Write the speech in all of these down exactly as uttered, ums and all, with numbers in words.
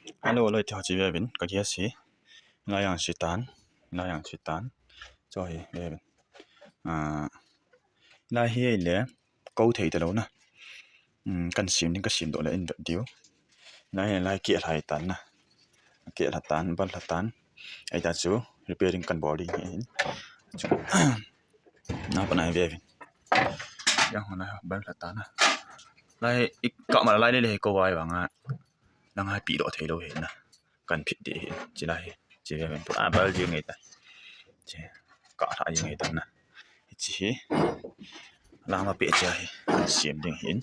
Hello, loi te ho chi ve vin, ka gas hi. Lai ang si tan, lai ang si tan. Cho hi ve vin. Ah, lai hi le ko thei ta lo na. Um, kan sim ding, ka sim doh le in vet diu. Lai hi lai ke lai tan na. Ke lai tan, bal lai tan. Ai ta chu repairing kan bol ding hin. Chu. Na pa nai ve vin. Yang hon lai bal lai tan na. Lai i ka ma lai le le ko vai vang a. Lang hai pi doh thei lo hi na. Kan phit ding hi, chi lai hi, chi ve vin, a bal jing ngai ta, chi, ka tha jing ngai ta na, chi hi, lang ma pe chi hi, kan siam ding hin,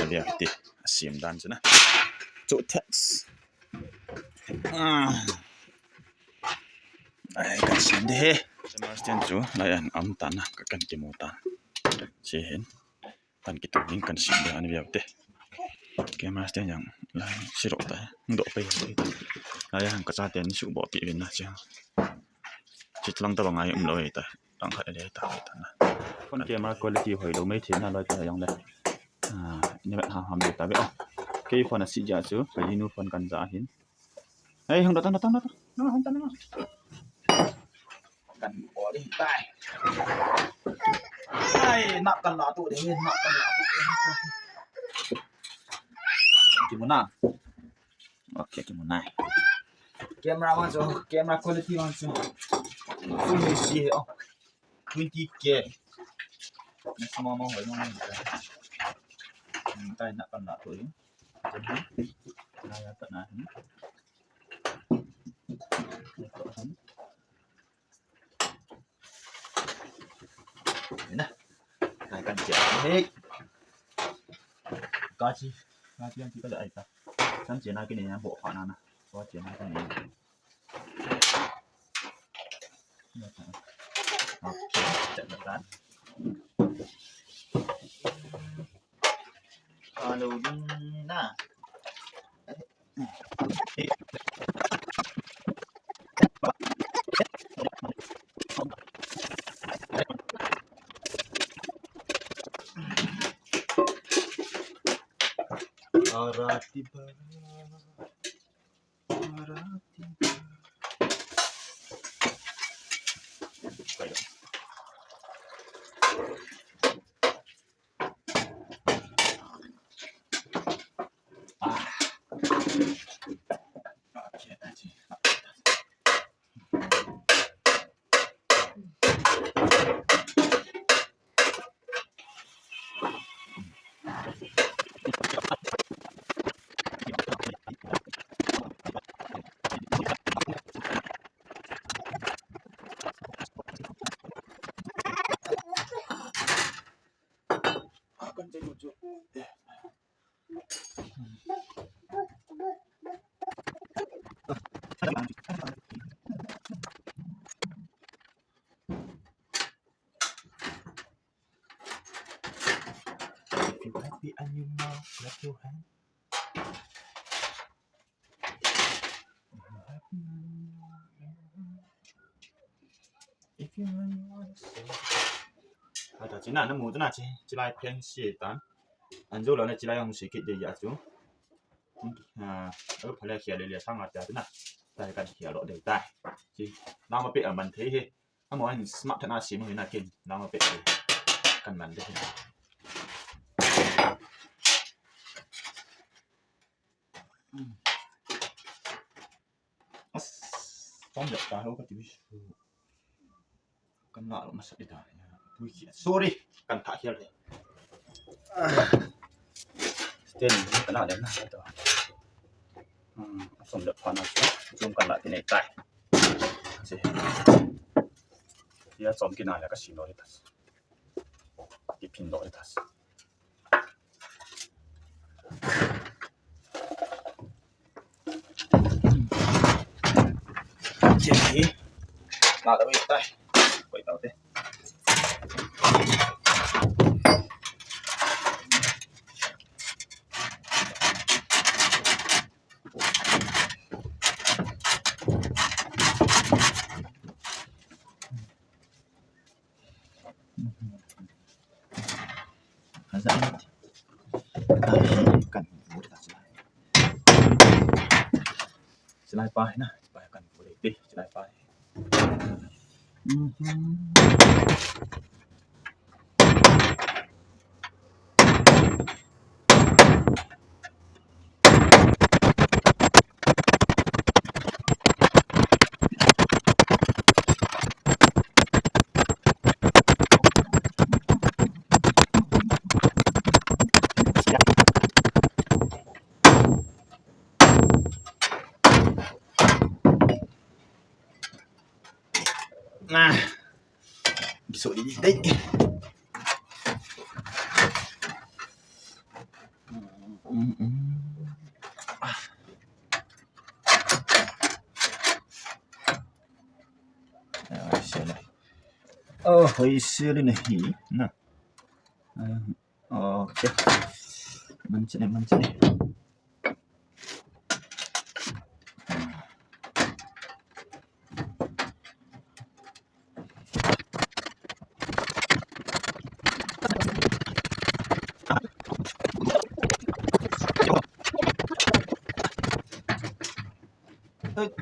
a ve ti, a siam dan chu na, chu test, ah, ai, kan siam ding hi, master chu, lai an am ta na, ka kan kimu ta, chi hin. Kan kitu ding kan sim ding ani viau te. Camera stand jong lai si ro ta. Doh pe. Lai jong ka chate ni su bo pi vin na chi. Chi tlang ta bang ai um lo ta. Tang khat le ta ta na. Phone camera quality hoi lo mai the na loi ta jong le. Ah, ni vet ha ham ta ve. Oh. Kei phone a si ja chu. Ka Lenovo phone kan ja hin. Hei, hung datang, datang, datang. Hung datang, datang. Kan bol ding tai. Ai, na kan la tu ding, na kan la tu ding. Kimu na. Okay, kimu na. Camera vang chu, camera quality vang chu. Full H D he, oh. Twenty K. Maximum hoi nong tai na kan la tu ding. Na ya ta na. Na. Kai kan chia. Hei. Ka chi. Ka chi an chi ka le ai ta. Chan chi na ki ne na bo pha na na. Ka chi na ki ne. Okay. Chan na tan. Hello, na. Arati ba. Arati ba. If you happy and you know, clap your hand. If you really want to say. Hata chi na, na mu ta na chi, chi lai pen si tan. An jo lo na chi lai ang si kit de ya chu. Ah, a pha le khia le le sang a ta na. Ta kan khia lo de ta. Chi, na ma pe a man thei hi. Amaho hin smart thana sim hi na kin, nang a pe kan man de. As, som de ta ho ka ti. Kan la lo masa de ta. Pui ki. Sorry, kan tha khial de. Stand ni ka la le na to. Hmm, som de pa na so. Som kan la ti nei tai. Se. Ya som ki na le ka si no le tas. Ki pin lo le tas. Che hi. Na da wei tai. Koi tau te. Hazat. Kan. Chilai pa hi na, chilai kan pu dei te, chilai pa hi. Mhm. Ah. Giso di dai. Mm, mm. Ah. Ah, sila. Oh, oi, sila na hi. Na. Ah, okay. Manchane, manchane.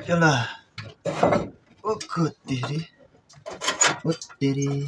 Yala. Oh, good, diri. Oh, diri.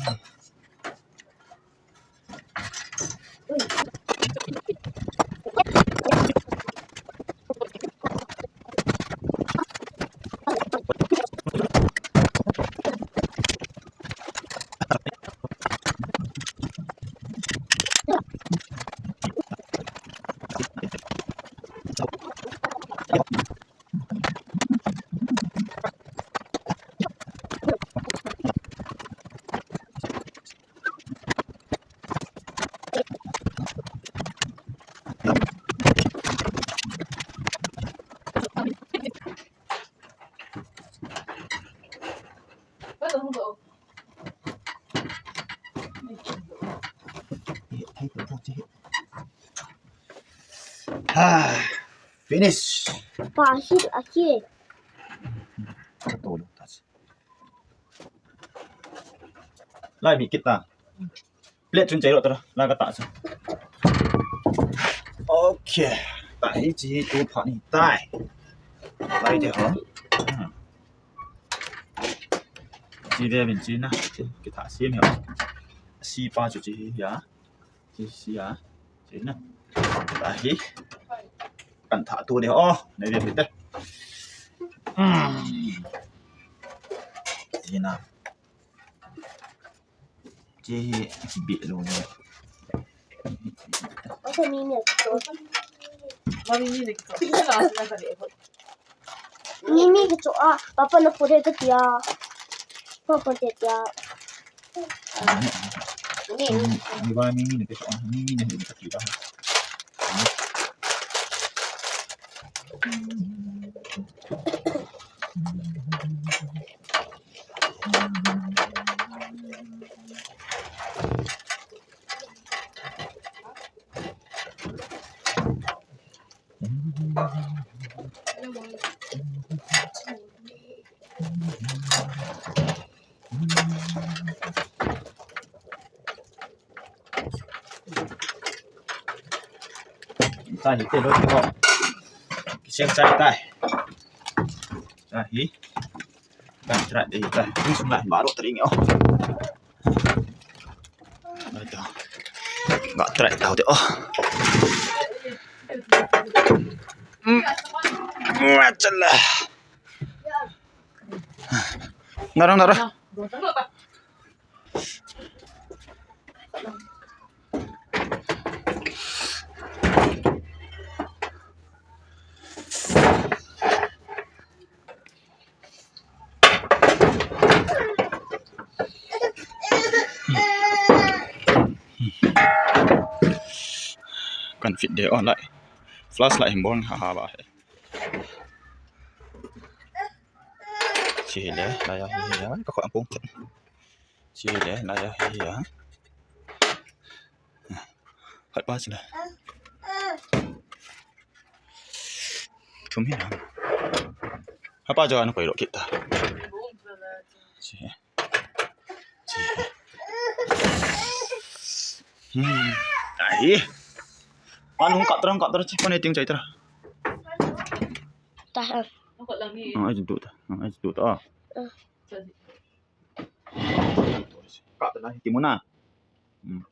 Ah, finish. Pa, hit, ahi. Ka to lo tas. Lai mi kit ta. Plate chun chai lo ta, lai ka ta chu. Okay. Ta hi chi tu pha ni tai. Lai de ho. Hmm. Chi ve min chi na. Chi ki tha si mi ho. Si pa chu chi hi ya. Chi si ya. Chi na. Ta hi. Kan tha tu de ho. Nei ve mi te. Hmm. Chi na. Che hi bit lo ne. Asa mi mi a kicho. Ma mi mi ne kicho. Asa na sa le ko. Mi mi kicho a, papa na pure ka tia. Papa te tia. Ni. Ni ba mi mi ne kicho. Mi mi ne kicho. Ta hi te lo te ho. Kisem chai tai. Ta hi. Kan try dei ta. Ni sum la baro tring o. Ai ta. Nga try tau te o. Hmm. Nga chala. Ngarang ngarang. Kan fit de on lai. Flash lai hin bon ha ha ba he. Chile, lai a hi ya, ka kho ang pung. Chile, lai a hi ya. Hai pa chile. Thum hi na. Hai pa jo an koi lo kit ta. Chi. Chi. Hmm. Ai. An hung kat terang, kat terang, chi, pane ting chai terang. Ta ha. Ang ai tu ta, ang ai tu ta. Ka ta na ki muna. Hmm.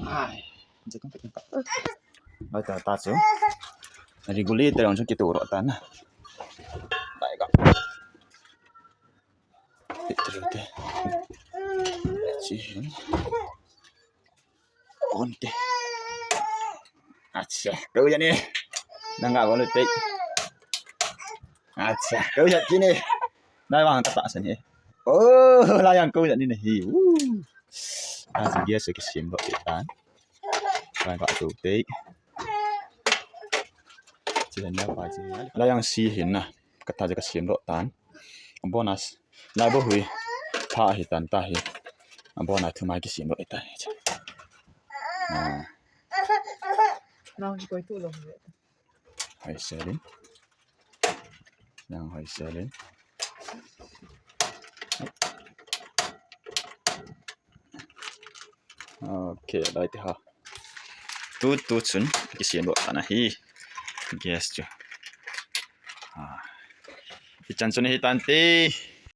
Ai. Ai ta ta chu. Regulator ang chu kitu ro ta na. Dai ka. Ti ti ti. Chi hin. Onte. Acha, kau ya ni. Nang ga bolu te. Acha, kau ya kini. Nai wang ta ta san he. Oh, la yang kau ya ni ne hi. Woo. Acha, gas ke sim lo te tan. Nai ga tu te. Chi na pa chi. La yang si hin na. Ka ta ja ka sim lo tan. Bonus. Lai bo hui. Tha hi tan ta hi. Abon a thumai kisim lo ta. Ah. Nang koi tu lo. Hai selin. Nang hai selin. Okay, lai te ha. Tu tu chun kisim lo ta na hi. Gas chu. Ah. Ichan chun hi tan te.